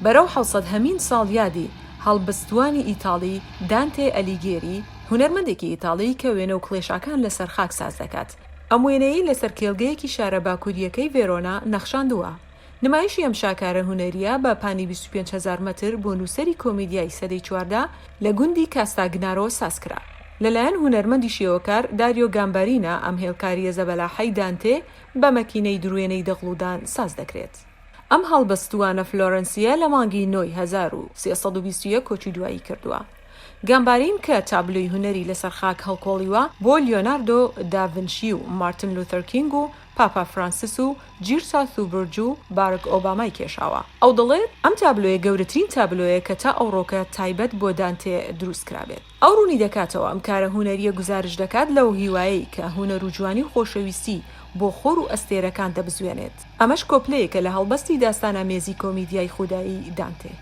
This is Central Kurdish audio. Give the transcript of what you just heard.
بەرەو حەوسەدهەمین ساڵیادی هەڵبەستوانی ئیتاڵی دانتێ ئەلیگێری، هونەرمەندێکی ئیتاڵی کە وێنە و کڵێشاکان لەسەر خاک ساز دەکات. ئەم وێنەیەی لەسەر کێڵگەیەکی شارە باکوورییەکەی ڤێرۆنا نەخشاندووە. نمایشی ئەم شاکارە هونەرییە بە پانی 25 هەزار مەتر بۆ نووسەری کۆمیدیای سەدەی 14 لە گوندی کاستاگنارۆ ساز کرا. لەلایەن هونەرمەندی شێوەکار داریۆ گامبارینا ئەم هێڵکارییە زەبەلاحەی دانتێ بە مەکینەی دروێنەی دەغڵودان ساز دەکرێت. ئەم هەڵبەستووانە فلۆرەنسییە لە مانگی نۆی 1321 کۆچی دوایی کردووە. گامبارین کە تابلۆی هونەری لەسەر خاک هەڵکۆڵیوە بۆ لیۆناردۆ داڤنشی و مارتن لوتەر کینگ و پاپا فرانسیس و گریتا ثوبرج و بارک ئۆبامای کێشاوە. ئەو دەڵێت، ئەم تابلۆیە گەورەترین تابلۆیە کە تا ئەوڕۆکە تایبەت بۆ دانتێ دروست کرابێت. ئەو ڕوونی دەکاتەوە، ئەم کارە هونەرییە گوزارشت دەکات لەو هیوایەی کە هونەر و جوانی و خۆشەویستی بۆ خۆر و ئەستێرەکان دەبزوێنێت. ئەمەش کۆپلەیەکە لە هەڵبەستی داستانئامێزی کۆمیدیای خودایی دانتێ.